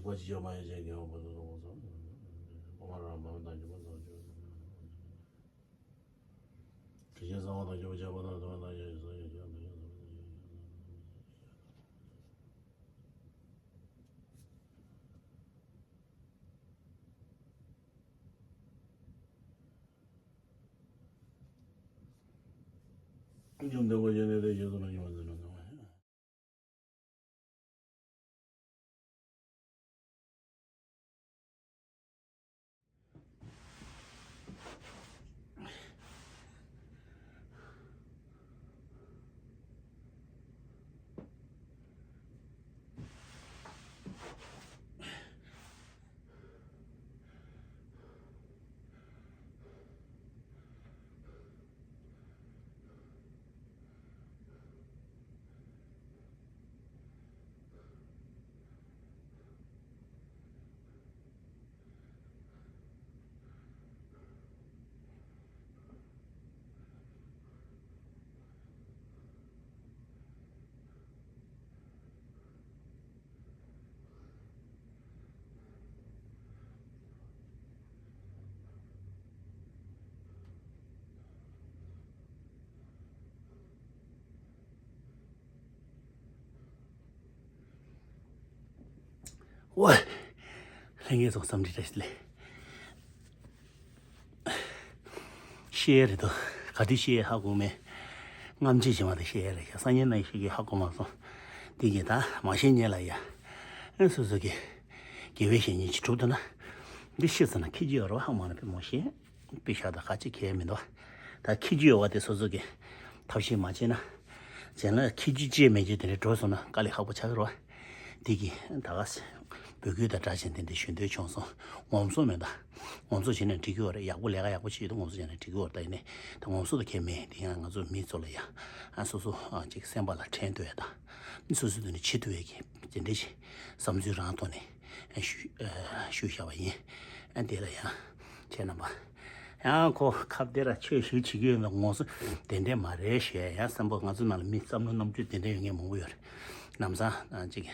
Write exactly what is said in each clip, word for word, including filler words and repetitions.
པ་ཅི་བྱ་མ་ཡ་ཅན་གྱི་འོག་པ་དུ་སོང་བ་སོང་། ཨོ་མ་ར་མ་མ་དང་རྒྱུ་མ་སོང་རྒྱུ། དྲི་ཞིམ་བཟང་བ་དང་རྒྱུ་མ་བྱ་བ་དང་དུ་བ་དང་ཡ་ཡ་སོང་ཡ་ཡ་སོང་ཡ་ཡ། ཉམས་ལྡན་པ་ཡོད་ནས་དེ་ཡོད་དུ་ན་ཡོད་ཟེར་ན་དང་། ཝེ། ལྷན་རྒྱས་ཚོ་འཚམས་འདྲི་བཀྲ་ཤིས་བདེ་ལེགས། བཤད་ཡས་རེད་དོ། ག་དུས་བཤད་ཡས་ཧ་གོ་མེད། རྔམ་བརྗིད་ཆེ་བ་དེ་བཤད་ཡས་རེད་ཤག་སང་ཉིན་ནས་བཤད་ཀྱི་ཧ་གོ་མ་སོང་། འདི་གི་ད་མ་བཤད་ཉེ་ལ་ཡ། ཨ་སོ་སོ་གི། དགེ་བའི་བཤེས་གཉེན་ཅིག་གྲུབ་ཐུབ་ན། འདི་ཤི་ཚར་ན་ཁྱི་རྒྱུ་ཡོད་རེད་བ། ཧ་མ་ན་ཕེ་མོ་བཤད། པི་ཤ་དང་ཁ་ཅིག་ཁྱད་མི་འདུག་ད་ཁྱི་རྒྱུ་ཡོད་བ་དེ་སོ་སོ་གི་ཐབས་ཤེས་མ་བྱས་ན། གཞན་ལ་ཁྱི་རྒྱུ་ཅེས་མེད་ཅེས་དེ་འདྲའི་འགྲོ་སོང་ན་དཀའ་ལས་ཁག་པོ་ཆགས་ཀྱི་རེད་བ། དེ་གི་ད་ག་སེ་འབོད་སྐུལ་དང་སྦྲགས་བྱས་དེ་འདྲ་ཞུ་འདོད་བྱུང་སོང་། ངོམ་སོ་མེད་ད། ངོམ་སོ་བྱས་ན་འགྲིག་གི་ཡོད་རེད། ཡག་པོ་ལས་ཀ་ཡག་པོ་བྱེད་ཡོད་ད་ངོམ་སོ་བྱས་ན་འགྲིག་གི་ཡོད་རེད། ད་ཡིན་ནའི་ད་ངོམ་སོ་དང་ཁྱད་མེད། དེ་ཡང་ང་ཚོ་མི་ཚོ་ལ་ཡ་ཨ་སོ་སོ་ཨ་ཅིག་སེམས་པ་ལ་དྲན་ཐུབ་ཡ་ད། སོ་སོ་དེ་ནས་བྱེད་ཐུབ་ཡ་གི་དེ་འདྲ་ཞིག་བསམ་ཚུལ་རང་ཐོག་ནས། ཞུ་ཞུ་བཞག་པ་ཡིན། ཨ་དེ་ལ་ཡང་ཁྱེད་རྣམ་པ་ཡང་ཁོ་ཁ་བདེ་ར་ཆོས་ཞུ་བྱེད་ཀྱི་ཡོད་ན་ངོ་སོ་དེ་འདྲས་མ་རེད་ཞེས་ཡང་བསམ་པ། ང་ཚོ་ནང་ལ་མི་བསམ་བློ་རྣམ་དཔྱོད་དེ་འདྲས་ཡོད་མཁན་མང་པོ་ཡོད་རེད། ལམ་སང་ཅིག་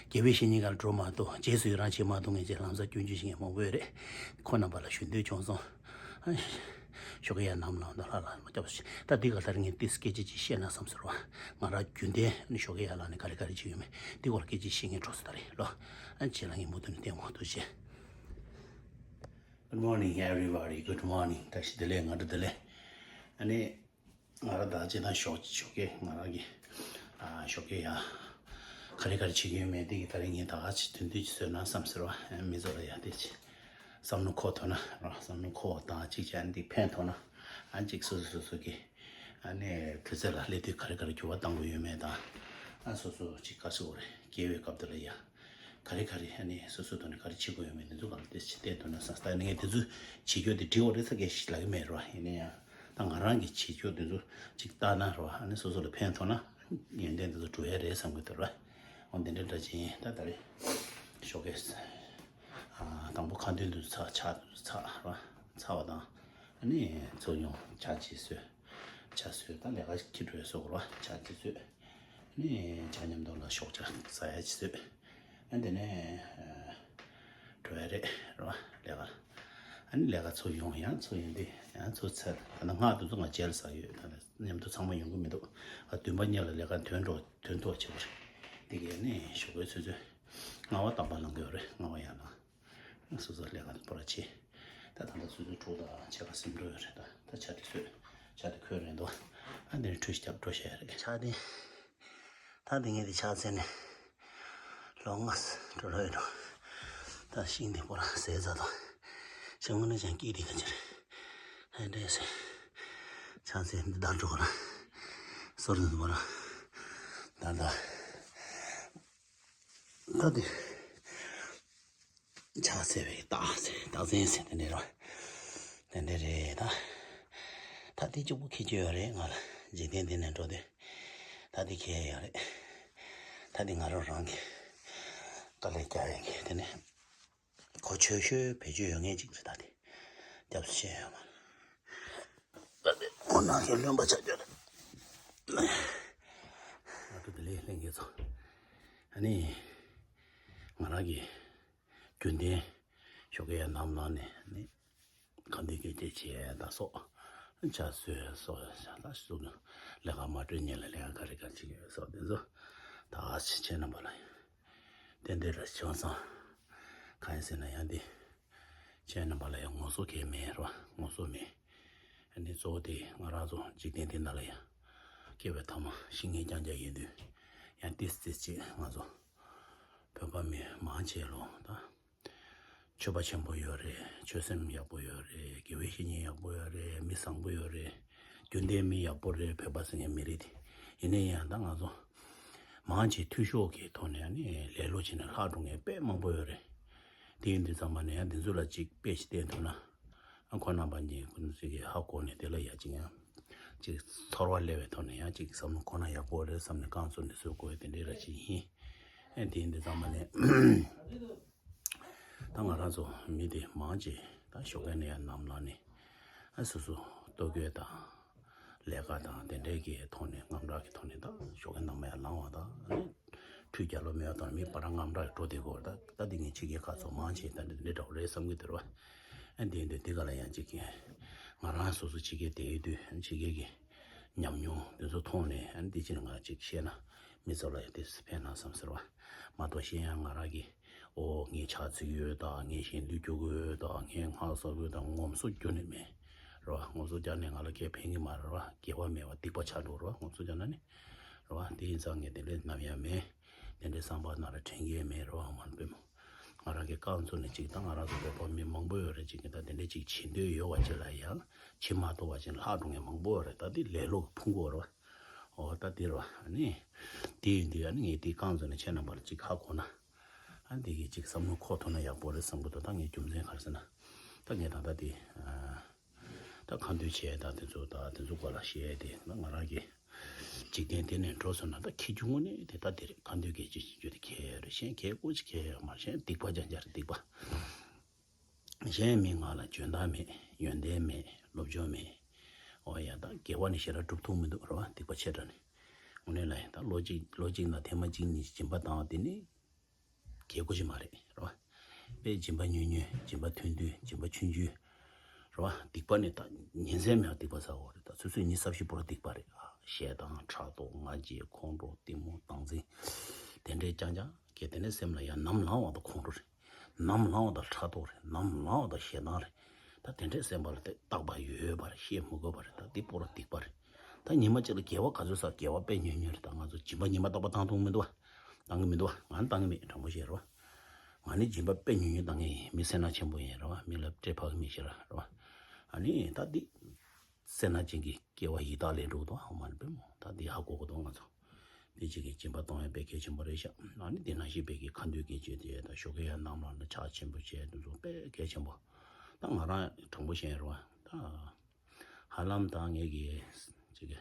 དགེ་བའི་བཤེས་གཉེན་ག་ལ་འགྲོ་མ་ཐུབ། རྗེས་སུ་ཡི་རང་བྱེད་མ་ཐུབ་མཁན་ཅིག་ལམ་སང་སྐྱོན་བརྗོད་བྱེད་མཁན་མང་པོ་ཡོད་རེད། ཁོ་རྣམ་པ་ལ་ཞུ་འདོད་བྱུང་སོང་། ཞོགས་ཀས་ཡར་ནམ་ལངས་དང་ལྷ་ལ་མ་སྐྱབས་སུ་མཆི། ད་འདི་ག་ལྟར་ངས་ཏིས་སྐད་ཆ་ཅིག་བཤད་ན་བསམ་ཟེར་བ། ང་རང་རྒྱུན་ལྡན་ནི་ཞོགས་ཀས་ཡར་ལངས་ནས་ག་རེ་ག་རེ་བྱེད་ཡོད་མེད་འདི་སྐོར་སྐད་ཆ་བཤད་མཁན་འགྲོ་ས་ད་རེད་ལོ། ཨ་ཅེ་ལ་ངས་མུ་མཐུད་ནས་བསྟན་དགོས་འདུག་ཅེ། Good morning, everybody. Good morning. བཀྲ་ཤིས་བདེ་ལེགས། སྔ་དྲོ་བདེ་ལེགས། ཨ་ནི། ང་རང་ད་ཅི་ད་ཞོགས་ཞོགས་ཀས་ང་རང་གི་ཨ་ཞོགས་ཀས་ཡ་ག་རེ་ག་རེ་བྱེད་ཀྱི་ཡོད་མེད་འདི་གི་ད་རིང་ངས་ད་ག་ཅིག་དོན་བསྡུ་ཅིག་བཟོས་ན་བསམ་ཟེར་བ། ཨ་མི་ཚོ་ལ་ཡ་དེ་ཅིག་བསམ་བློ་འཁོར་ཐུབ་ན་ར། བསམ་བློ་འཁོར་བ་དང་གཅིག་བྱས་ཨ་ནི་འདི་ཕན་ཐོགས་ན། ཨ་གཅིག་སོ་སོ་སོ་སོ་གི་ཨ་ནི་དུས་ཚོད་ལ་སླེབས་དུས་ག་རེ་ག་རེ་འགྱུར་བ་གཏང་དགོས་ཡོད་མེད་དང་། ཨ་སོ་སོ་གཅིག་ག་ཟེར་དགོས་རེད། དགེ་བའི་སྐབས་དེ་ལ་ཡ་ག་རེ་ག་རེ་ཨ་ནི་སོ་སོའི་ཐོག་ནས་ག་རེ་བྱེད་དགོས་ཡོད་མེད་འདི་ཚོ་ག་ལ་དེ་ཅིག་བལྟས་ཐུབ་ན་བསམ། ད་ངས་དེ་ཚོ་བྱེད་རྒྱུ་དེ་འགྲིག་པ་རེད་ཟེར་མཁན་ཞིག་ལབ་ཀྱི་མེད་ར། ཡིན་ན་ཡང་ད་ང་རང་གི་བྱེད་ཕྱོགས་དེ་ཚོ་ཅིག་བལྟས་ན་ར། ཨ་ནི་སོ་སོ་ལ་ཕན་ཐོགས་ན་ཡོན་ཏན་དེ་ཚོ་འགྲུབ་ཡ་རེད་བསམ་གྱི་འདུག་ར། འོ་འདི་འདྲ་འདྲ་ཅིག་ཡིན། ད་ད་རེས་ཞོགས་ཀས་ཨ་དང་པོ་ཁ་འདོན་དེ་ཚོ་ཚར། ཕྱག་དེ་ཚོ་ཚར་ར། ཚར་བ་དང་ཨ་ནི་ཚུར་ཡོང་ཇ་ཅིག་བཟོས། ཇ་བཟོས། ད་ལས་ཀ་ཁྱི་འགྲོ་ཡ་བཟོ་དགོས་ར། ཇ་ཅིག་བཟོས། ཨ་ནི་ཇ་མཉམ་དུ་ལ་ཞོགས་ཇ་ཟ་ཡ་ཅིག་བཟོས། ཨ་དེ་ནས་ཨ་འགྲོ་ཡ་རེད་ར་ལས་ཀ་ལ། ཨ་ནི་ལས་ཀ་ཚུར་ཡོང་། ཡང་ཚུར་ཡོང་དུས་ཡང་ཚུར་ཚར། ད་ནི་སྔགས་དེ་ཚོ་ང་རྗེས་ལ་ཟ་ཡོད། ད་ནི་མཉམ་དུ་ཚང་མ་ཡོང་གི་མི་འདུག་ཨ་བདུན་པ་གཉིས་ལ་ལས་ཀ་དོན་འགྲོ་དོན་ཐོག་བྱེད་པ་རེད། དེ་གས་ནི་ཞོགས་པའི་ཆུ་ཚོད་ལྔ་པ་དང་པ་ལངས་གི་ཡོད་རེད། ལྔ་པ་ཡར་ལངས། སོ་སོ་ལས་ཀ་དེ་སྤོ་ར་བྱེད། ད་ད་ལྟ་ཆུ་ཚོད་དྲུག་དང་ཕྱེད་ཀ་ཟིན་འགྲོ་ཡོད་རེད། ད་ད་ཇ་དེ་བཟོས། ཇ་དེ་ཁོལ་རན་འདུག་ཨ་འདི་ནས་ཁྲུས་ཞབས་འགྲོ་བྱས་རེད། ཇ་དེ། ད་འདི་ངས་དེ་ཕྱག་འཚལ་ནས་ལོ་ལྔ་འགྲོ་ར་ཡོད་འགྲོ། ད་ཤིང་དེ་སྤོ་ར་ཟས་ཟ་དང་། ཤིང་སྔོན་ནས་ཀྱང་སྐྱིད་དེ་ག་ཅི་རེད། ཧན་འདྲེ་ཟེར། ཕྱག་འཚལ་འདི་ལྟར་འགྲོ་ག་ར། སོར་འདི་སྤོ་ར། ད་ད། ད་དེ། ཕྱག་འཚལ་བའི་རྟགས་ཟེར། རྟགས་མཚན་ཟེར་དེ་འདྲ་རེད། དེ་འདྲ་རེད་ད། ད་དེ་གཅིག་པུ་ཁྱེད་ཀྱི་ཡོད་རེད། ང་ལ་འཇིག་རྟེན་འདི་ནས་འགྲོ་དུས་ད་དེ་ཁྱེད་ཡོད་རེད། ད་དེ་ང་རང་རང་གི་དཀའ་ལས་རྒྱག་ཡག་གི་དེ་ནས་གོ་ཆོད་ཤོས་བེད་སྤྱོད་ཡོད་མཁན་ཅིག་རེད། ད་དེ་སྐྱབས་སུ་མཆི་ཡོད་མ་རེད། ད་དེ་ཁོ་ནང་གི་བློན་པ་ཆགས་རྒྱུ་རེད། ང་ཚོ་དེ་ལས་ལྷན་རྒྱས་ཚོ་ཨ་ནི། ང་རང་གི་རྒྱུན་ལྡན་ཞོགས་ཀས་ཡར་ནམ་ལངས་ནས་ནི་ཁ་འདོན་སྐད་ཆ་བྱས་ད་སོགས། ཇ་བཟོས་སོགས་ད་སོགས་ལས་ཀ་མ་གྲོལ་ཉིན་ལ་ལས་ཀ་ག་རེ་ག་རེ་བྱེད་ཀྱི་ཡོད་སོགས་དེ་ཚོ་ད་ཁྱེད་རྣམ་པ་ལ་ཡང་ཏན་ཏན་རེ་བྱུང་སོང་། གང་ཡིན་ཟེར་ན་ཡང་འདི་ཁྱེད་རྣམ་པ་ལ་ཡང་ངོ་སོ་གས་མེད་རོ། ངོ་སོ་མེད། ཨ་ནི་གཙོ་བོ་དེ་ང་རང་ཚོ་འཇིག་རྟེན་འདི་ནང་ལ་ཡང་སྐྱེ་བའི་ཐ་མ་ཤི་ངེས་རྐྱང་རྐྱང་ཡིན་དུས་ཡང་ཏིས་ཏིས་ཅིག་ང་ཚོ་བོད་པ་མི་མང་ཆེ་ལོ་ད། ཆོས་པ་ཆེན་པོ་ཡོད་རེད། ཆོས་སེམས་ཡག་པོ་ཡོད་རེད། དགེ་བའི་བཤེས་གཉེན་ཡག་པོ་ཡོད་རེད། མི་བཟང་པོ་ཡོད་རེད། རྒྱུན་ལྡན་མི་ཡག་པོ་རེད། བོད་པ་ཟེར་མཁན་མི་རིགས་དེ། ཡིན་ན་ཡང་ད་ང་ཚོ་མང་ཆེ་འཐུས་ཤོར་གྱི་ཐོག་ནས་ནི་ལེ་ལོ་བྱས་ནས་ལྷག་འགྲོ་མཁན་དཔེ་མང་པོ་ཡོད་རེད། དེ་ཡིན་དུས་ཙམ་པ་ནས་ཡང་འདི་ཚོ་ལ་ཅིག་དཔེ་ཞིག་བསྟན་ཐུབ་ན། ཨ་ཁོང་རྣམ་པ་གཉིས་ཀུན་ཅིག་གིས་ཧ་གོ་ནས་དེ་ལ་ཡ་ཅིག་ཡང་ཅིག་ཚོར་བ་སླེབས་པའི་ཐོག་ནས་ཡང་ཅིག་བསམ་བློ་འཁོར་ན་ཡག་པོ་རེད་བསམ་ནས་རྐང་བཙུགས་ནས་བཟོ་དགོས་དེ་འདྲའི་ར་ཅིག་ཡིན། ཨ་དེ་ཡིན་དུས་ཙམ་པ་ནས། ད་ང་རང་ཚོ་མི་དེ་མང་ཆེ་ད་ཞོགས་ཀས་ནས་ཡར་ནམ་ལངས་ནས་ཨ་སོ་སོ་ལྟོ་གོས་དང་ལས་ཀ་དང་དེ་འདྲའི་གི་ཐོག་ནས་དངངས་སྐྲག་གི་ཐོག་ནས་ད་ཞོགས་ཀས་ནམ་ཡར་ལངས་པ་དང་ཨ་ནི་ཁྲུས་རྒྱག་ལོ་མེད་པ་དང་མི་པ་ར་དངངས་སྐྲག་གི་འགྲོ་བསྡད་དགོས་རེད། ད་ད་འདི་ངས་ཕྱི་རྒྱལ་ཁག་ཚོ་མང་ཆེ་ད་འདི་འདྲ་འདྲ་བོ་རེད་བསམ་གི་འདུག་ར། ཨ་འདི་འདི་འདི་ག་ལ་ཡང་ཅིག་ང་རང་སོ་སོ་ཕྱི་རྒྱལ་བསྡད་ཡོད་དུས་ཕྱི་རྒྱལ་གི་ཉམས་མྱོང་དེ་ཚོ་མཐོང་ནས་ཨ་ནི་འདི་ཕྱིར་ང་ཅིག་བཤད་ན་མི་ཚོ་ལ་ཡང་དེ་ཕན་ན་བསམ་ཟེར་བ། མ་གཏོགས་གཞན་ཡང་ང་རང་གིས་ཨོ་ངས་ཕྱག་འཚལ་གྱི་ཡོད་དང་ངས་ཞལ་འདོན་རྒྱག་གི་ཡོད་དང་ངས་སྔགས་བསགས་གི་ཡོད་དང་ངོམ་སོ་རྒྱུ་ནི་མེད་རེད་བ། ངོམ་སོ་རྒྱག་ནས་ང་ལ་སྐད་ཕན་གྱི་མ་རེད་བ། དགེ་བ་མེད་བ་སྡིག་པ་ཆགས་འགྲོ་རེད་བ། ངོམ་སོ་རྒྱག་ན་ནི་རེད་བ། དེ་ཡིན་ཙང་ངས་དེ་འདྲའི་ནམ་ཡང་མེད། དེ་འདྲའི་བསམ་པ་ནང་ལ་དྲན་གྱི་མེད་རེད་བ། མ་དཔེ་མོ། ང་རང་གི་རྐང་བཙུགས་ནས་ཅིག་ད་ང་རང་ཚོ་བོད་པ་མི་མང་པོ་ཡོད་རེད། ཅིག་གིས་ད་དེ་འདྲའི་ཅིག་བྱེད་འདོད་ཡོད་པ་ཅིག་ལ་ཡང་བྱེད་མ་ཐུབ་པ་ཅིག་ལྷག་འགྲོ་མཁན་མང་པོ་ཡོད་རེད། ད་དེ་ལེ་ལོ་གི་ཕུང་པོ་རེད་བ། ཨོ་ད་དེ་རེད་བ། ཨ་ནི་དེ་ཡིན་དུས་ཨ་ནི་ངས་དེའི་རྐང་བཙུགས་ནས་ཁྱེད་རྣམ་པ་ལ་ཅིག་ཧ་གོ་ན་ཨ་ནི་དེ་གི་ཅིག་བསམ་བློ་འཁོར་ཐུབ་ན་ཡག་པོ་རེད་བསམ་གི་འདུག་ད་ངའི་རྒྱུ་མཚན་ག་རེ་ཟེར་ན་ད་ངས་ད་ལྟ་དེ་ཨ། ད་ཁ་འདོན་བྱས་ད་དེ་ཚོ་ད་དེ་ཚོ་སྐོར་ལ་བཤད་དེ་ང་རང་གི་འཇིག་རྟེན་དེ་ནས་འགྲོ་སོང་ན་ད་ཁྱི་རྒྱུ་དངོས་གནས་དེ་ད་དེ་རེད། ཁ་འདོན་སྐད་ཆ་བཤད་རྒྱུ་དེ་གལ་ཡོད་རེད། གཞན་གལ་ཀོ་ཅིག་གལ་ཡོད་མ་རེད། གཞན་སྡིག་པ་རྐྱང་རྐྱང་རེད། སྡིག་པ། གཞན་མི་ང་ལ་འཇོན་ཐང་མེད། ཡོན་ཏན་མེད། སློབ་སྦྱོང་མེད། ཨོ་ཡ་ད་དགེ་བ་ནི་ཞེ་དྲག་སྒྲུབ་ཐུབ་མི་འདུག་རེད་བ། སྡིག་པ་ཆེ་དྲགས་ནས། དངོས་གནས་ལ་ཡིན་ད་ལོ་གཅིག་ལོ་གཅིག་ནང་ཐེངས་མ་གཅིག་གཉིས་སྦྱིན་པ་བཏང་བ་དེ་ནི། གལ་ཀོ་ཞིག་མ་རེད་རེད་བ། དཔེ་སྦྱིན་པ་ཉུང་ཉུང་སྦྱིན་པ་ཐུང་ཐུང་སྦྱིན་པ་ཆུང་ཆུང་། རེད་བ། སྡིག་པ་ནི་ད་ཉིན་མཚན་མེད་པར་སྡིག་པ་བསགས་པ་རེད། ད་ཆུ་ཚོད་ཉི་ཤུ་རྩ་བཞི་བར་སྡིག་པ་རེད། ཨ་ཞེ་སྡང་ཕྲག་དོག་ང་རྒྱལ་ཁོང་ཁྲོ་གཏི་མུག་སྡང་འཛིན། དེ་འདྲའི་རྐྱང་རྐྱང་གལ་ཏེ་ནས་སེམས་ལ་ཡང་ནམ་ལངས་བ་དང་ཁོང་ཁྲོ་རེད། ནམ་ལངས་བ་དང་ཕྲག་དོག་རེད། ནམ་ལངས་བ་དང་ཞེ་སྡང་རེད། ད་དེ་འདྲའི་སེམས་པ་ལ་དེ་རྟག་པ་ཡོད་པ་རེད། བཤད་མི་དགོས་པ་རེད། ད་འདི་པོ་ར་སྡིག་པ་རེད། ད་ཉི་མ་གཅིག་ལ་དགེ་བ་ག་ཚོད་བསགས། དགེ་བ་དཔེ་ཉུང་ཉུང་རེད། ད་ང་ཚོ་སྦྱིན་པ་ཉི་མ་རྟག་པར་བཏང་ཐུབ་མི་འདུག་བ། བཏང་གི་མི་འདུག་བ། ང་ནི་བཏང་གི་མེད། དྲང་པོ་བཤད་རེད་བ། ང་ནི་སྦྱིན་པ་དཔེ་ཉུང་ཉུང་བཏང་གི་ཡིན། མི་སེར་སྣ་ཆེན་པོ་ཡིན་རེད་བ། མི་ལ་སྤྲད་ཕོད་ཀྱི་མི་ཞིག་རེད་བ། ཨ་ནི་ད་འདི་སེར་སྣ་ཅན་གྱི་སྐྱེ་བ་ཡི་དྭགས་ལས་འགྲོ་གི་འདུག་བ། ཨོ་མ་ནི་པད་མོ། ད་འདི་ཧ་གོ་གི་འདུག་ང་ཚོ། དེ་གཅིག་གིས་སྦྱིན་པ་གཏོང་ཡ་དཔེ་གལ་ཆེན་པོ་རེད་ཤག་ཨ་ནི་དེ་ནང་བཞིན་དཔེ་གི་ཁ་འདོན་དགེ་སྦྱོར་དེ་དང་ཞོགས་ཀས་ཡར་ནམ་ལངས་ནས་ཕྱག་ཆེན་པོ་བྱས་དེ་ཚོ་དཔེ་གལ་ཆེན་པོ། ད་ང་རང་དྲང་པོ་བཤད་ཡིན་རེད་བ། ད་ཧ་ལམ་ད་ངས་གི་ཅིག་གི་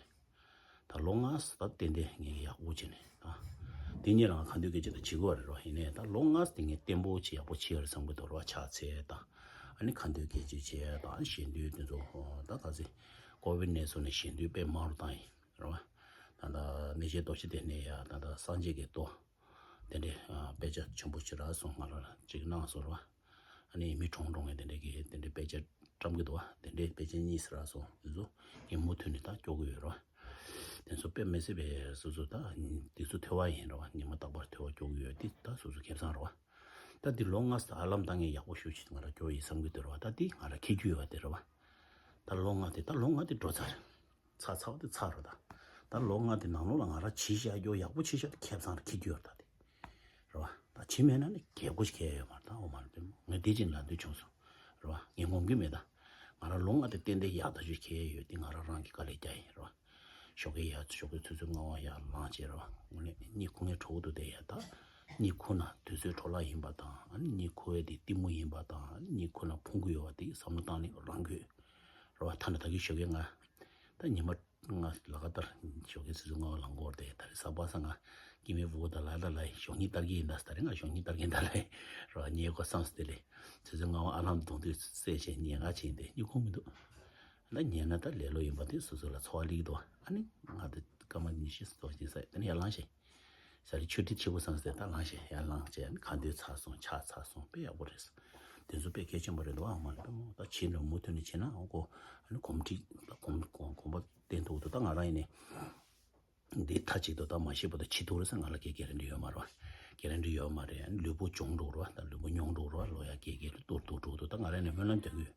ད་ལོ་ལྔ་ཙམ་ད་ཏན་ཏན་ངས་ཡག་པོ་བྱས་ནས་ད་དེ་གཉིས་རང་ཁ་འདོན་དགེ་སྦྱོར་ད་བྱེད་དགོས་རེད་རོ། ཡིན་ནའི་ད་ལོ་ལྔ་ཙམ་དེ་ངས་བརྟན་པོ་བྱས་ཡག་པོ་བྱས་ཡོད་རེད་བསམ་གི་འདུག་རོ། ཕྱག་འཚལ་དང་ཨ་ནི་ཁ་འདོན་དགེ་སྦྱོར་བྱས་དང་ཞལ་འདོན་དེ་ཚོ་ད་ག་ཚོད་ཀོ་བིད་ནད་སོང་ནས་ཞལ་འདོན་དཔེ་དམའ་རུ་བཏང་ཡིན། རེད་བ། ད་ལྟ་གནས་ཆེན་རྡོ་རྗེ་གདན་ནས་ཡ་ད་ལྟ་སངས་རྒྱས་ཀྱི་མདོ། དེ་འདྲའི་ཨ་དཔེ་ཆ་ཆེན་པོ་ཞེ་དྲག་གསུངས་ང་ལ་ཅིག་གནང་སོང་རེད་བ། ཨ་ནི་མི་གྲོངས་གྲོངས་ངས་དེ་འདྲའི་གི་དེ་འདྲའི་དཔེ་ཆ་བཀྲམ་གི་འདུག་བ། དེ་འདྲའི་དཔེ་ཆ་གཉིས་ཙམ་སོང་དེ་ཚོ་ངས་མུ་མཐུད་ནས་ད་སྐྱོར་གི་ཡོད་རེད་བ། དེ་ཚོ་དཔེ་མི་སྲིད་པའི་སོ་སོ་ད་དེ་ཚོ་ཐོས་པ་ཡིན་རེད་བ། ཉི་མ་རྟག་པར་ཐོས་པ་སྐྱོར་གི་ཡོད། དེ་ད་སོ་སོ་ཁེ་བཟང་རེད་བ། ད་འདི་ལོ་ལྔ་ཙམ་ཧ་ལམ་ད་ངས་ཡག་པོ་ཞེ་པོ་ཅིག་ང་རང་སྐྱོར་ཡིན་བསམ་གི་འདུག་རེད་བ། ད་འདི་ང་རང་འཁྱེར་རྒྱུ་ཡོད་པ་དེ་རེད་བ། ད་ལོ་ལྔ་དེ་ད་ལོ་ལྔ་དེ་འགྲོ་ཚར་རེད། ཚར་ཚར་བ་དེ་ཚར་རོ། ད་ད་ལོ་ལྔ་དེ་ནང་ལོགས་ལ་ང་རང་བྱས་བཞག་རྒྱུ་ཡག་པོ་བྱས་བཞག་དེ་ཁེ་བཟང་རེད། འཁྱེར་རྒྱུ་ཡོད་རེད་ད་དེ། རེད་བ། ད་བྱས་མེད་ན་ནི་གལ་ཀོ་ཞིག་གལ་ཡོད་མ་རེད། ད་འོ་མ་རེད་པས་མོ། ངས་དེ་ཅིག་ལབ་འདོད་བྱུང་སོང་། རེད་བ། ངས་ངོམ་གི་མེད་ད། ང་རང་ལོ་ལྔ་དེ་ཏན་ཏན་ཡག་ཐག་ཆོད་གལ་ཡོད་དེ་ང་རང་རང་གི་དཀའ་ལས་རྒྱག་ཡིན་རེད་བ། ཞོགས་ཀས་ཡར་ཞོགས་ཀས་ཆུ་ཚོད་ལྔ་པ་ཡར་ལངས་བྱས་རེད་བ། དངོས་གནས་གཉིད་ཁུག་མཁན་འཕྲོ་བོ་འདུག་དེ་ཡ་ད། གཉིད་ཁུག་ན་དུས་ཚོད་འཕྲོ་བརླག་ཡིན་པ་དང་ཨ་ནི་གཉིད་ཁུག་ཡས་དེ་གཏི་མུག་ཡིན་པ་དང་ཨ་ནི་གཉིད་ཁུག་ན་ཕུང་གི་ཡོད་པ་དེ་བསམ་བློ་བཏང་ནས་རང་དགོས། རེད་བ། ཐ་ན་ད་གིན་ཞོགས་ཀས་ང་། ད་ཉི་མ་ལྔ་ལ་ཀ་ཏར་ཞོགས་ཀས་ཆུ་ཚོད་ལྔ་པ་ལངས་གི་ཡོད་རེད་དེ། ད་རེས་གཟའ་པ་སངས་ང་སྐྱེ་དམན་ཕྲུ་གུ་དང་ལ་ད་ལ་ཞོགས་སྙིང་ལྟར་གྱི་ཡིན་ད། ད་རེས་ང་ཞོགས་སྙིང་ལྟར་གྱི་ཡིན་ད་ལ་རོ། ཉལ་གོ་བསམ་སྟེ་ལས་ཆུ་ཚོད་ལྔ་པ་ཨ་ལམ་གདོང་དུས་སད་བྱས་ཉལ་ང་ཕྱིན་ཏེ་གཉིད་ཁུག་མི་འདུག་ད་ཉལ་ན་ད་ལེ་ལོ་ཡིན་པ་དེ་སོ་སོ་ལ་ཚོར་བ་སླེབས་ཀྱི་འདུག་ཨ་ནི་ང་དེ་སྐར་མ་ཉི་ཤུ་ཙམ་ཅིག་ཟ་ཡ། དེ་ནས་ཡར་ལངས་བྱས། ཟ་རི་ཆུ་ཁྲི་ཆེ་པོ་སང་ཟེར་ད་ལངས་ཤེ་ཡར་ལངས་བྱས་ཁ་འདོན་ཚར་སོང་ཕྱག་འཚལ་སོང་དཔེ་ཡག་པོ་རེད། དེ་ཚོ་དཔེ་གལ་ཆེན་པོ་རེད་འདུག་ཨ་མ་ལ་དཔེ་མོ་ད་ཕྱིན་ནས་མུ་མཐུད་ནས་བྱས་ན་ཨོ་ཁོ་ཨ་ནི་གོམས་འདྲིས་ད་གོམས་གོམས་གོམས་པ་བརྟན་ཐུབ་འདུག་ད་ང་རང་ཡིན་ནས། འདི་མཐའ་གཅིག་ཏུ་ད་མ་ཤི་བར་དུ་འཆི་ཐུབ་རེད་ཟེར་ང་ལ་གའི་གེ་རན་ཊི་ཡོད་མ་རེད་བ། གེ་རན་ཊི་ཡོད་མ་རེད། ལུས་པོ་གྱོང་འགྲོ་རེད་བ། ད་ལུས་པོ་གྱོང་འགྲོ་རེད་བ། ལོ་ཡ་གེ་གེ་ལ་ཏོར་ཏོར་འགྲོ་འདུག་ད་ང་རང་ནས་སྨོན་ལམ་རྒྱག་གི་ཡོད།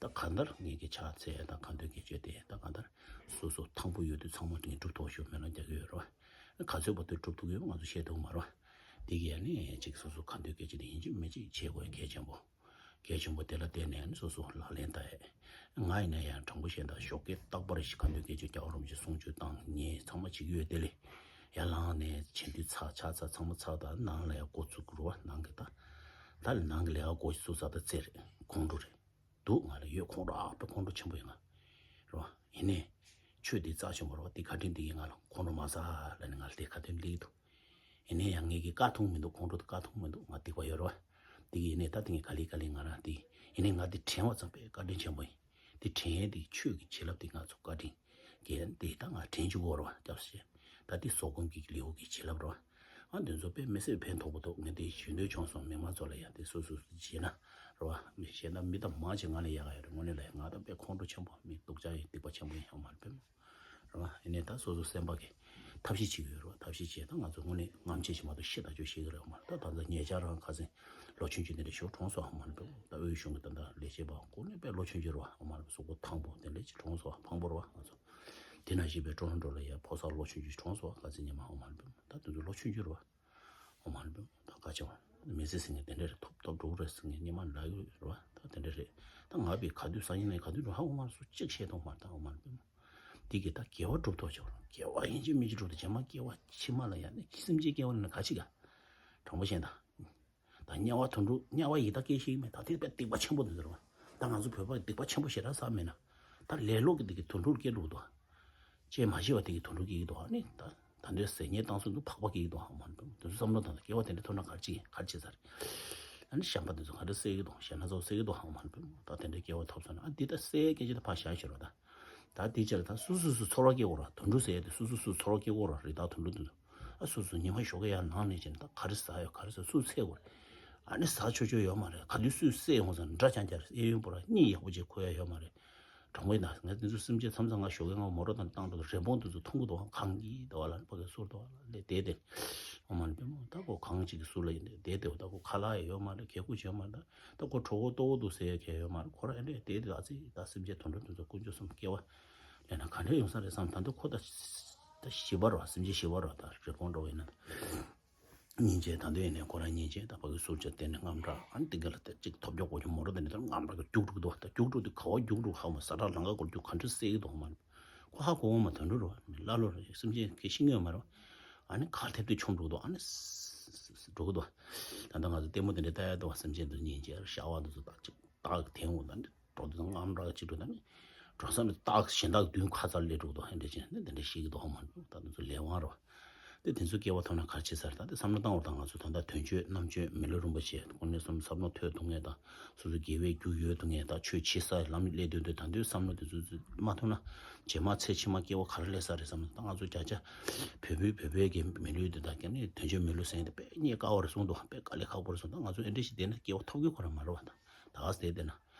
ད་གང་ལྟར་ངེད་ཀྱི་ཕྱག་འཚལ་ད་གང་འདོད་སྐད་ཆོད་དེ་ད་གང་ལྟར་སོ་སོ་ཐང་པོ་ཡོད་དུས་ཚང་མ་དེ་ངས་སྒྲུབ་ཐུབ་ཤོག་སྨོན་ལམ་རྒྱག་གི་ཡོད་རེད་བ། ག་ཚོད་བར་དུ་སྒྲུབ་ཐུབ་ཡོད་ང་ཚོ་ཤེས་ཐུབ་མ་རེད་བ། དེ་གི་ཡ་ནས་ཅིག་སོ་སོ་གང་འདོད་སྐད་ཆོད་དེ་ཡིན་གཅིག་མིན་གཅིག་བྱེད་དགོས་གལ་ཆེན་པོ། གལ་ཆེན་པོ་དེ་ལ་བརྟེན་ནས་ནི་སོ་སོ་ལག་ལེན་བསྟར་ཡས། ང་ཡིན་ན་ཡང་དྲང་པོ་བཤད་ན་ཞོགས་ཀས་རྟག་པར་ཞིག་ག་འདོད་སྐད་ཆོད་རྒྱལ་བ་རིན་པོ་ཆེ་གསུང་ཆོས་བཏང་ཉན་ཚང་མ་བྱེད་ཀྱི་ཡོད་དེ་ལས། ཡར་ལངས་ནས་བྱེད་དུས་ཚར་ཕྱག་འཚལ་ཚང་མ་ཚར་དང་ནང་ལ་ཡང་འགོ་བཙུགས་རུ་བ་ནང་གི་ད། ད་ལས་ནང་གི་ལས་ཀ་འགོ་ཞིག་བཙུགས་ཚར་ད་རྩེ་རེད་ཁོང་ཁྲོ་རེད། འདུག་ང་ལ་ཡོད་ཁོང་ཁྲོ་ཨ་ཕ་ཁོང་ཁྲོ་ཆེན་པོ་ཡོད་ང་། རེད་བ། ཡིན་ནའི། ཆོས་འདི་རྩ་ཆེན་པོ་རེད་བ་འདི་བཀའ་དྲིན་འདི་གིས་ང་ལ་ཁོང་ཁྲོ་མ་ཟ་ལབ་ནས་ང་ལ་དེ་ཁ་ཏོན་སླེབས་འདུག་ཡིན་ནའི་ཡང་ངེད་ཀྱིས་བཀག་ཐུབ་མི་འདུག་ཁོང་ཁྲོ་དེ་བཀག་ཐུབ་མི་འདུག་ང་སྡིག་པ་ཡོད་རེད་བ། འདི་གི་ཡིན་ནའི་ད་དེ་ངས་ག་ལེ་ག་ལེ་ང་རང་འདི་ཡིན་ནའི་ང་འདི་དྲན་བ་ཙམ་པས་བཀའ་དྲིན་ཆེན་པོ་ཡིན། འདི་དྲན་ཡས་འདི་ཆོས་ཀྱི་བྱིན་རླབས་འདི་ང་ཚོ་བཀའ་དྲིན་གྱིས་འདི་ད་ང་དྲན་བཅུག་གོ་རེད་བ་སྐྱབས་སུ་མཆི། ད་འདི་སོག་གོང་གི་ལེའུ་གི་བྱིན་རླབས་རེད་བ། ཨ་འདི་ཚོ་དཔེ་མི་སྲིད་ཕན་ཐོགས་པོ་འདུག་ངས་འདི་ཞུ་འདོད་བྱུང་སོང་མི་མང་ཚོ་ལ་ཡང་འདི་སོ་སོ་སོ་བྱས་ན་རེད་བ་མི་བྱས་ན་མི་ད་མང་ཆེ་ང་ལ་ཡག་ག་ཡོད་རེད་དངོས་གནས་ལ་ཡང་ང་ད་དཔེ་ཁོང་ཁྲོ་ཆེན་པོ་མི་སྡུག་ཅག་ཡིན་སྡིག་པ་ཆེན་པོ་ཡིན་ཡང་མ་རེད་དཔེ་མོ། རེད་བ། ཡིན་ནའི་ད་སོ་སོ་སེམས་པ་གི་ཐབས་ཤེས་བྱེད་ཀྱི་ཡོད་རེད་བ། ཐབས་ཤེས་བྱས་ད་ང་ཚོ་དངོས་གནས་རྔམ་བྱེད་ཞིག་མ་གཏོགས་ཤི་ད་ཅོ་ཤེས་ཀྱི་རེད་བ་མ་རེད། ད་ད་ལྟ་ཉེ་ཆར་རང་ཁ་སང་ལོ་ཆུང་ཆུང་དེ་འདྲ་ཞིག་གྲོངས་སོང་བ་མ་རེད་པས། ད་དབུས་གཞུང་གི་ད་ལྟ་ལས་བྱེད་པ་དངོས་གནས་དཔེ་ལོ་ཆུང་ཆུང་རེད་བ་མ་རེད་པས། གཟུགས་པོ་ཐང་པོ་དེ་འདྲ་ཅིག་གྲོངས་སོང་བ་ཕངས་པོ་རེད་བ་ང་ཚོ། དེ་ནང་བཞིན་པའི་ཀྲོ་རོན་ཀྲོ་ལ་ཡ་ཕོ་གསར་ལོ་ཆུང་ཆུང་ཞིག་གྲོངས་སོང་བ་ཁ་སང་ཉི་མ་འོ་མ་རེད་པས། ད་དེ་ཚོ་ལོ་ཆུང་ཆུང་རེད་བ། འོ་མ་རེད་པས། ད་ཁ་ཆེ་བ། མི་ཚེ་ཟེར་མཁན་དེ་འདྲ་རེད་ཐོབ་ཐོབ་འགྲོ་གི་རེད་ཟེར་མཁན་སྔོན་མ་ལབ་ཡོད་རེད་བ། ད་དེ་འདྲ་རེད། ད་ང་བས་ག་དུས་སང་ཉིན་ནས་ག་དུས་འགྲོ་ཧ་འོ་མ་རེད་སུ་གཅིག་བཤད་ཐུབ་མ་རེད་ད་འོ་མ་རེད་པས། འདི་གི་ད་དགེ་བ་སྒྲུབ་ཐུབ་བྱ་བ་རང་དགེ་བ་ཡིན་གཅིག་མིན་གཅིག་སྒྲུབ་ཐུབ་རྗེས་མ་སྐྱེ་བ་ཕྱི་མ་ལ་ཡང་ནི་སེམས་ཅན་སྐྱེ་བ་ནི་ག་ཅིག་ག་དྲང་པོ་བཤད་ད། ད་དམྱལ་བ་དུད་འགྲོ་དམྱལ་བ་ཡི་དྭགས་སྐྱེ་ཤེས་མེད་ད་དེ་དཔེ་སྡིག་པ་ཆེན་པོ་འདི་ཟེར་བ། ད་ང་ཚོ་བོད་པ་སྡིག་པ་ཆེན་པོ་ཞེ་དྲག་བསགས་མེད་ན། ད་ལེ་ལོ་གི་འདི་གི་དུད་འགྲོ་སྐྱེ་འགྲོ་གི་འདུག་ཅེས་མ་ཤི་བ་དེ་གི་དུད་འགྲོ་སྐྱེ་གི་འདུག་ཨ་ནི་ད་ད་འདྲའི་ཟས་ཉལ་བཏང་སོང་འདུག་ཕག་པ་སྐྱེ་གི་འདུག་ཧ་མ་འདུག་དེ་ཚོ་བསམ་བློ་བཏང་ད་སྐྱེ་བ་དེ་འདྲ་ཐོབ་ན་ག་རེ་བྱེད་ག་རེ་བྱེད་ས་རེད། ཨ་ནི་བཤན་པ་དེ་ཚོ་ག་འདྲ་བསད་གི་འདུག་ཞེ་ན་ཚ་བོ་བསད་གི་འདུག་ཧ་མ་འདུག་ད་དེ་འདྲའི་སྐྱེ་བ་ཐོབ་སོང་ན་ཨ་འདི་ད་བསད་སྐད་ཆ་ད་ཕར་བཞག་ཤོར་བ་ད། ད་དེ་ཅེར་ད་སུ་སུ་སུ་ཚོར་བ་སྐྱེ་གོ་ར་དུད་འགྲོ་ཟེར་ཡ་དེ་སུ་སུ་སུ་ཚོར་བ་སྐྱེ་གོ་ར་རི་དྭགས་དུད་འགྲོ་དེ་ཚོ་ཨ་སུ་སུ་ཉི་མ་ཞོགས་ཀ་ཡར་ནང་ནས་ཅེར་ད་ག་རེ་ཟ་ཡོད་ག་རེ་ཟ་སུ་ཚེ་གོ་ར་ཨ་ནི་ཟ་ཆོག་ཆོག་ཡོད་མ་རེད། ག་དུས་སུས་བསད་ཡོང་ཟེར་འདྲ་ཅང་ཅང་རེད། གཡས་གཡོན་པོ་ར་གཉིད་ཡག་པོ་ཅིག་ཁུག་ཡ་ཡོད་མ་རེད། གྲོང་པའི་ནང་ངས་དེ་ཚོ་སེམས་ཅན་མཚམས་མཚམས་ང་ཞོགས་ཀས་ང་མོ་ཊ་དང་བཏང་འགྲོ་རི་བོང་དེ་ཚོ་མཐོང་གི་འདུག་གངས་ཀྱི་ཟླ་བ་ལ་ཕ་གི་ཟུར་དུ་ལ་ལས་བསྡད་དེ་ཨོ་མ་ལ་པད་མོ་ད་ཁོ་གངས་ཅིག་གི་ཟུར་ལ་ཡིན་དེ་བསྡད་དེ་ད་ཁོ་ཁ་ལག་ཡ་ཡོད་མ་རེད། གད་སྐུ་བྱས་མ་རེད། ད་ཁོ་གྲོད་ཁོག་ལྟོགས་འདུག་ཟེར་ཡ་གལ་ཡོད་མ་རེད། ཁོ་རང་ཨེ་འདྲས་བསྡད་དེ་ཨ་ཙི་ད་སེམས་ཅན་དུད་འགྲོ་དེ་ཚོ་དཀོན་མཆོག་གསུམ་སྐྱེ་བ་ལེན་ན་ག་འདྲས་ཡོང་ས་རེད་བསམ། ད་འདི་ཁོ་ད་ད་ཞི་བ་རེད་བ། སེམས་ཅན་ཞི་བ་རེད་བ། ད་རི་བོང་འདྲ་བོ་ཡིན་ན་ད། སྙིང་རྗེ་ད་འདོད་ཡིན་ནས་ཁོ་རང་སྙིང་རྗེ་ད་ཕ་གི་ཟུར་ཅིག་བསྡད་ནས་རྔམ་དྲག་ཨ་ནི་ཏིང་ཀ་ལ་དེ་གཅིག་ཐོབ་རྒྱག་གོ་ཆུ་མོ་ར་དེ་ནས་དེ་རྔམ་དྲག་གི་རྒྱུག་འགྲོ་གི་འདུག་ད་རྒྱུག་འགྲོ་དུས་ག་བ་རྒྱུག་འགྲོ་ག་མ་ས་ཁྲ་ལང་ཀ་སྐོར་རྒྱུག་ག་འདྲ་སེ་གི་འདུག་མ་རེད། ཁོ་ཧ་གོ་འོང་མ་དོན་འགྲོ་རེད་བ། མི་ཀླ་ཀློ་རེད། སེམས་ཅན་གི་ཤི་ངེས་མ་རེད་བ། ཨ་ནི་ཁ་ཐེབས་དེ་མཆོང་འགྲོ་གི་འདུག་ཨ་ནི་སི་སི་སི་འགྲོ་གི་འདུག་ད་ལྟ་ང་ཚོ་ལྟད་མོ་དེ་འདྲ་ལྟ་ཡ་འདུག་བ། སེམས་ཅན་དུ་སྙིང་རྗེ་ཤ་བ་འདུག་ཚོ་ད་ཅིག་སྟག་གི་དེང་འོང་ད་ནི་འགྲོ་དུས་རྔམ་དྲག་ཅིག་འགྲོ་ད་ནི་འགྲོ་ས་ནི་སྟག་གཞན་དག་མདུན་ཁ་ཚར་སླེབས་འགྲོ་དང་ཧན་འདྲ་ཅན་ནི་དེ་འདྲ་ཤེས་ཀྱི་འདུག་ཧ་མ་འགྲོ་ད་དེ་ཚོ་ལས་དབང་རེད་བ། དེ་དེ་ཚོ་སྐྱེ་བ་ཐོབ་ན་ག་རེ་བྱེད་ས་རེད། ད་དེ་བསམ་བློ་བཏང་བ་དང་ང་ཚོ་ད་ལྟ་དོན་གཅོད་རྣམ་དཔྱོད་མི་ལུས་རིན་པོ་ཆེ་དངོས་གནས་བསམ་བསམ་བློ་ཐོས་ཐུབ་མཁན་དང་སོ་སོ་དགེ་བའི་རྒྱུ་ཡོད་ཐུབ་མཁན་དང་ཆོས་བྱེད་ས་ལམ་སླེབས་དུས་དེ་ད་དུས་བསམ་བློ་དེ་ཚོ་མ་ཐུབ་ན་རྗེས་མ་ཚེ་ཕྱི་མ་སྐྱེ་བ་ག་རེ་སླེབས་ས་རེད་བསམ་ན་ད་ང་ཚོ་བརྒྱ་ཆ་བོད་པའི་བོད་པའི་གི་མི་ལུས་དེ་དག་ཀྱང་ནི་དོན་གཅོད་མི་ལུས་ཟེར་མཁན་དེ་དཔེ་རྙེད་དཀའ་བ་རེད་གསུངས་འདུག་དཔེ་དཀའ་ལས་ཁག་པོ་རེད་གསུངས། ད་ང་ཚོ་ཨེ་འདྲ་ཞིག་བསྡད་ན་སྐྱེ་བ་ཐོབ་ཀྱི་ཁོ་རང་མ་རེད་བ། ད་ད་ག་ཟེ་བསྡད་ན།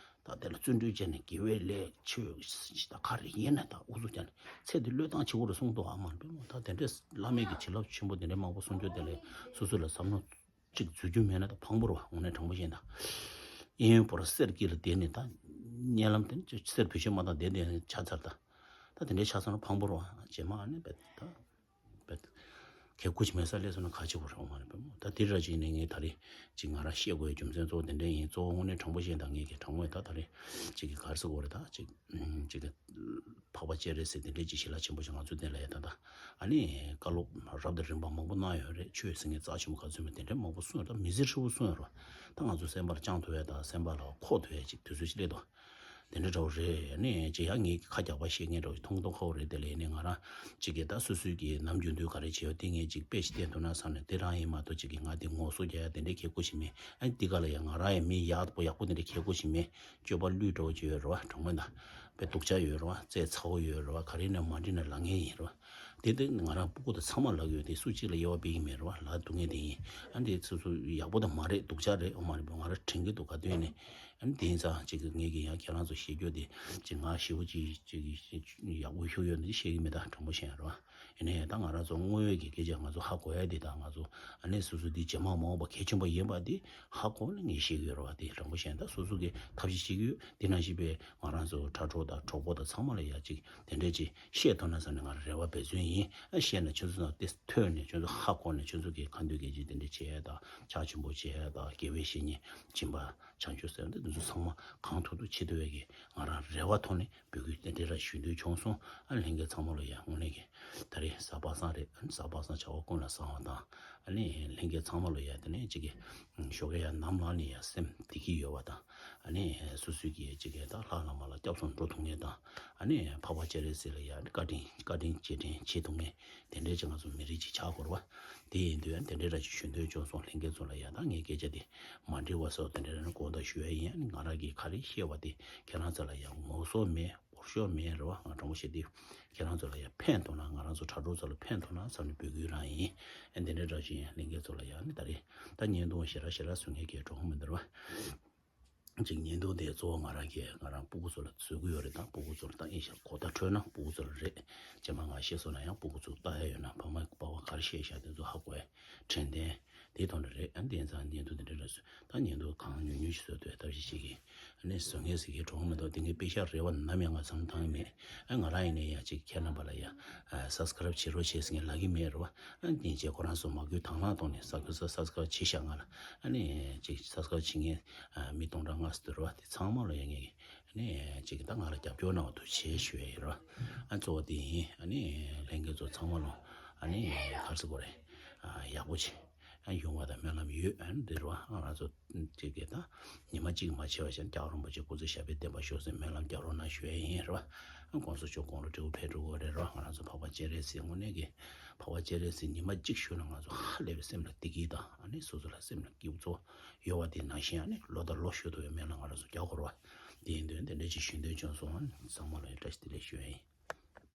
ད་དེ་ལ་བརྩོན་འགྲུས་བྱས་ནས་དགེ་བའི་ལས་ཆོས་ད་ག་རེ་ཡིན་ན་ད་ཨུ་ཚུགས་བྱས་ནས་ཚེ་འདི་བློས་བཏང་བྱེད་དགོས་རེད་གསུངས་འདུག་ཨ་མ་རེད་པས་མོ། ད་དེ་འདྲས་བླ་མེད་ཀྱི་བྱིན་རླབས་ཆེན་པོ་དེ་འདྲས་མང་པོ་གསུང་རྒྱུ་དེ་ལས་སོ་སོ་ལ་བསམ་བློ་གཅིག་འཛུལ་རྒྱུ་མེད་ན་ད་ཕངས་པོ་རེད་བ། དངོས་གནས་དྲང་པོ་བཤད་ན་ད། གཡས་གཡོན་བོར་གསེར་དཀྱིལ་ལ་བསྡད་ནས་ད་གཉན་ལམ་དེ་ནི་གསེར་བེད་སྤྱོད་མ་བཏང་བསྡད་བསྡད་ནས་ཆགས་ཚར་ད། ད་དེ་འདྲས་ཆགས་ཚར་ན་ཕངས་པོ་རེད་བ། རྗེས་མ་ཨ་ནི་བས་ད། བས། གལ་ཁུ་ཅིག་མེད་ས་སླེབས་སོང་ན་ག་བྱེད་དགོས་རེད་འོང་མ་རེད་པས་མོ། ད་འདི་ར་ཅིག་ནས་ངས་ད་རེས་ཅིག་ང་རང་བཤད་དགོས་རྒྱུ་མཚན་གཙོ་བོ་དེ་འདྲ་ཡིན། གཙོ་བོ་དངོས་གནས་དྲང་པོ་བཤད་ན་ད་ངས་ཀྱི་དྲང་པོ་ད་ད་རེས་ཅིག་གི་ག་རེ་ཟེར་དགོས་རེད་ད་ཅིག་ཅིག་གི་འཕགས་པ་སྤྱན་རས་གཟིགས་དེ་འདྲའི་ཅིག་ཞི་ལྷག་ཆེན་པོ་ཞིག་ང་ཚོའི་སྟེང་ལ་ཡ་ད་ད་ཨ་ནི་བཀའ་སློབ་རབ་དང་རིམ་པ་མང་པོ་གནང་ཡོད་རེད། ཆོས་ཟེར་མཁན་རྩ་ཆེན་པོ་ག་ཚོད་མེད་དེ་འདྲའི་མང་པོ་གསུངས་ཡོད། ད་མི་ཚེ་ཧྲིལ་པོ་གསུངས་ཡོད་རེད། ད་ང་ཚོ་སེམས་པར་བཅངས་ཐུབ་ཡ་ད་སེམས་པ་ལ་འཁོར་ཐུབ་ཡ་ཅིག་དུས་ཚོད་ཅིག་སླེབས་འདུག་དེ་འདྲ་འདྲ་བོ་རེད། ཨ་ནི་ཅི་ཡང་ངས་ཁ་རྒྱག་པ་བཤད་མཁན་འདྲ་བོ་མཐོང་མཐོང་ཁ་བོ་རེད། དེ་ལས་ནི་ང་རང་ཅིག་གིས་ད་སོ་སོའི་གི་ནམ་རྒྱུན་དུས་ག་རེ་བྱེད་ཡོད་དེ་ངས་ཅིག་དཔེ་ཞིག་བསྟན་ཐུབ་ན་བསམ་ནས་དེ་རང་ཡིན་མ་གཏོགས་ཅིག་གིས་ང་དེ་ངོ་སོ་རྒྱག་ཡ་དེ་འདྲའི་ཁྱད་ཁོ་ཞིག་མེད། ཨ་ནི་འདི་ག་ལ་ཡང་ང་རང་ཡང་མི་ཡག་པོ་ཡག་པོ་དེ་འདྲའི་ཁྱད་ཁོ་ཞིག་མེད། སྤྱོད་པ་བླུན་འདྲ་བོ་ཅིག་ཡོད་རེད་བ། དྲང་མོ་ད་ པའི་སྡུག་ཅག་ཡོད་རེད་བ། རྩེད་ཚ་བོ་ཡོད་རེད་བ། ག་རེ་ནས་མ་འགྲིག་ན་ལབ་མཁན་ཡིན་རེད་བ། དེ་དེ་ང་རང་སྤུ་གུ་དང་ཚང་མ་ལབ་ཡོད་དེ། སུ་གཅིག་ལ་དབྱེ་བ་སྤེལ་གྱི་མེད་རེད་བ། ལབ་སྡུག་མཁན་དེ་ཡིན། ཨ་འདི་སོ་སོ་ཡག་པོ་དང་མ་རེད། སྡུག་ཅག་རེད། ཨོ་མ་རེད། ང་རང་དྲན་གྱི་འདུག་ག་དུས་ནས། ཨ་ནི་དེ་ཡིན་ཙང་ཅིག་ངས་ཀྱི་ཡང་ཁྱེད་རང་ཚོ་བཤད་རྒྱུ་དེ་ཅིག་ང་ཞེ་པོ་ཅིག་ཅིག་ཡག་པོ་ཤོད་ཡོད་ནི་བཤད་ཀྱི་མེད། ད་དྲང་པོ་བཤད་ཡ་རེད་བ། ཡིན་ནའི་ད་ང་རང་ཚོ་དངོས་ཡོད་ཀྱི་སྐད་ཆ་ང་ཚོ་ཧ་གོ་ཡ་དེ་དང་། ང་ཚོ་ཨ་ནི་སོ་སོ་དེ་ཇེ་མང་མ་འོངས་པ་གལ་ཆེན་པོ་ཡིན་པ་དེ་ཧ་གོ་ནས་ངས་བཤད་ཀྱི་ཡོད་རེད་བ། དེ་དྲང་པོ་བཤད་ན་ད་སོ་སོ་གི་ཐབས་ཤེས་བྱེད་ཀྱི་ཡོད། དེ་ནང་བཞིན་པའི་ང་རང་ཚོ་དྲ་གྲོགས་དང་གྲོགས་པོ་དང་ཚང་མ་ལ་ཡ་ཅིག་དེ་འདྲས་ཅིག་བཤད་ཐུབ་ན་བསམ་ནས་ང་རང་རེ་བ་འབད་བརྩོན་ཡིན། ཨ་བཤད་ན་ཁྱོད་ཚོ་དང་དེ་ཐོས་ནས་ཁྱོད་ཚོ་ཧ་གོ་ནས་ཁྱོད་ཚོ་གི་ཁ་འདོན་སྐད་ཆ་དེ་འདྲས་བྱེད་ཡ་དང་། ཕྱག་ཆེན་པོ་བྱེད་ཡ་དང་། དགེ་བའི་བཤེས་གཉེན་སྦྱིན་པ་བྱང་ཆུབ་སེམས་དེ་ཚོ་ཚང་མ་གང་ཐུབ་ཐུབ་བྱེད་ཐུབ་ཡ་གི་ང་རང་རེ་བ་ཐོག་ནས་འབོད་སྐུལ་དེ་འདྲ་ཞུ་འདོད་བྱུང་སོང་། ཨ་ལྷན་རྒྱས་ཚང་མ་ལ་ཡ་དངོས་གནས་ཀྱི་ད་རེས་གཟའ་པ་སངས་རེད། ཨ་གཟའ་པ་སངས་བྱ་བ་ཀུན་ལ་བཟང་བ་དང་། ཨ་ནི་ལྷན་རྒྱས་ཚང་མ་ལ་ཡ་དེ་ནས་ཅིག་གི་ཞོགས་ཀས་ཡ་ནམ་ལངས་ནས་ཡ་སེམས་བདེ་སྐྱིད་ཡོད་པ་དང་། ཨ་ནི་སོ་སོའི་གི་ཅིག་གི་ད་ལྷ་བླ་མ་ལ་སྐྱབས་སུ་འགྲོ་ཐུབ་མཁན་དང་། ཨ་ནི་འཕགས་པ་སྤྱན་རས་གཟིགས་ལ་ཡ་བཀའ་དྲིན་བཀའ་དྲིན་རྗེས་དྲན་བྱེད་ཐུབ་མཁན་དེ་འདྲའི་ཅིག་ང་ཚོ་མི་རིགས་ཅིག་ཆགས་དགོས་རེད་བ། དེ་ཡིན་དུས་ཡང་དེ་འདྲའི་ར་ཅིག་ཞུ་འདོད་བྱུང་སོང་། ལྷན་རྒྱས་ཚོ་ལ་ཡ་ད་ངའི་སྐད་ཆ་དེ་མ་འགྲིག་པ་སོགས་དེ་འདྲ་ར་ནི་དགོངས་དག་ཞུ་ཡ་ཡིན། ཨ་ནི་ང་རང་གིས་ག་རེ་བཤད་པ་དེ་ཁྱེད་རང་ཚོ་ལ་ཡ་ངོ་སོ་མེད། འོ་ཤོག་མེད་རེད་བ། ང་དྲང་པོ་བཤད་དུས་ཁྱེད་རང་ཚོ་ལ་ཡང་ཕན་ཐོགས་ན། ང་རང་ཚོ་དྲ་གྲོགས་ཚོ་ལ་ཕན་ཐོགས་ན་བསམ་ནས་འབོད་སྐུལ་རང་ཡིན། ཨ་འདི་འདྲའི་འདྲ་ཞིག་ཡིན། ལྷན་རྒྱས་ཚོ་ལ་ཡང་ནི་ད་རེས་ད་བརྙན་ཐུང་ཞེ་དྲག་ཞེ་དྲག་བཟོ་མཁན་གྱི་གྲོགས་མི་འདུག་རེད་བ། ཅིག་བརྙན་ཐུང་དེ་གཙོ་བོ་ང་རང་གིས་ང་རང་སྤུ་གུ་ཚོ་ལ་བཟོ་གི་ཡོད་རེད། ད་སྤུ་གུ་ཚོ་ལ་ད་ཨིན་ཤ་གོ་བརྡ་འཕྲོད་ན་སྤུ་གུ་ཚོ་ལ་རེད། རྗེས་མ་ང་བཤད་སོང་ན་ཡང་སྤུ་གུ་ཚོ་ལྟ་ཡ་ཡོད་ན་ཕ་མ་པ་ཕ་ག་རེ་བཤད་བཞག་དེ་ཚོ་ཧ་གོ་ཡ་དྲན་རྟེན་དེའི་ཐོག་ནས་རེད། ཨ་འདི་ཡིན་ཙང་བརྙན་ཐུང་དེ་འདྲ་རེད་བཟོས། ད་བརྙན་ཐུང་གང་ཉུང་ཉུང་ཞིག་བཟོས་ཐུབ་ཐབས་ཤེས་བྱེད་ཀྱི། ཨ་ནི་བཟོ་མཁན་ཟེར་མཁན་གྲོགས་མི་འདུག་དེ་ངས་པེ་ཤག་རེ་བ་ནམ་ཡང་ང་བསམ་བཏང་གི་མེད། ཨ་ང་རང་ཡིན་ནའི་ཡ་ཅིག་ཁྱེད་རྣམ་པ་ལ་ཡ་ཨ་སབ་སི་ཀ་རབ་བྱེད་རོགས་བྱེད་ཟེར་མཁན་ལབ་ཀྱི་མེད་རེད་བ། ཨ་ནི་རྗེས་ཁོ་རང་ཚོ་མ་སྐུལ་དང་བླངས་ཐོག་ནས་སབ་སི་ཀ་རབ་བྱེད་བཞག་ང་ལ། ཨ་ནི་ཅིག་སབ་སི་ཀ་རབ་བྱེད་མཁན་ཨ་མི་སྟོང་ཕྲག་ལྔ་ཙམ་འདུག་རེད་བ། དེ་ཚང་མ་ལ་ཡ་ངས་ཨ་ནི་ཅིག་ད་ང་ལ་རྒྱབ་སྐྱོར་གནང་བ་ཐུགས་རྗེ་ཆེ་ཞུ་ཡ་ཡིན་རེད་བ། ཨ་གཙོ་བོ་དེ་ཡིན། ཨ་ནི་ལྷན་རྒྱས་ཚོ་ཚང་མ་ལ་ཨ་ནི་ག་རེ་ཟེར་དགོས་རེད། ཨ་ཡག་པོ་བྱེད། ཨ་ཡོང་བ་དང་སྨོན་ལམ་ཡོད། ཨ་འདི་རུ་ཨ་ང་ཚོ་གཅིག་གིས་ད་ཉི་མ་གཅིག་མ་བྱས་པ་བཞིན་རྒྱལ་བ་རིན་པོ་ཆེ་སྐུ་ཚེ་ཞབས་པད་བརྟན་པར་ཤོག་ཟེར་སྨོན་ལམ་རྒྱག་རོགས་གནང་ཞུ་ཡ་ཡིན་རེད་བ། ཨ་༸གོང་ས་མཆོག་དགུང་ལོ་དྲུག་ཅུ་ཕེབས་འགྲོ་གི་རེད་རོ། ང་རང་ཚོ་འཕགས་པ་སྤྱན་རས་གཟིགས་དངོས་གནས་ཀྱི་འཕགས་པ་སྤྱན་རས་གཟིགས་ཉི་མ་གཅིག་བཞུགས་ན་ང་ཚོ་ཧ་ལས་པའི་སེམས་ལ་བདེ་སྐྱིད་དང་། ཨ་ནི་སོ་སོ་ལ་སེམས་ལ་སྐྱིད་པོ་ཚོ་ཡོད་པ་དེ་ནང་བཞིན་ཨ་ནི་ལོ་དང་ལོ་བཞུགས་ཐུབ་པའི་སྨོན་ལམ་ང་རང་ཚོ་རྒྱག་དགོས་རེད་བ། དེ་ཡིན་དུས་དེ་འདྲ་ཅིག་ཞུ་འདོད་བྱུང་སོང་། ཨ་ནི་ཚང་མ་ལ་ཡང་བཀྲ་ཤིས་བདེ་ལེགས་ཞུ་ཡ་ཡིན།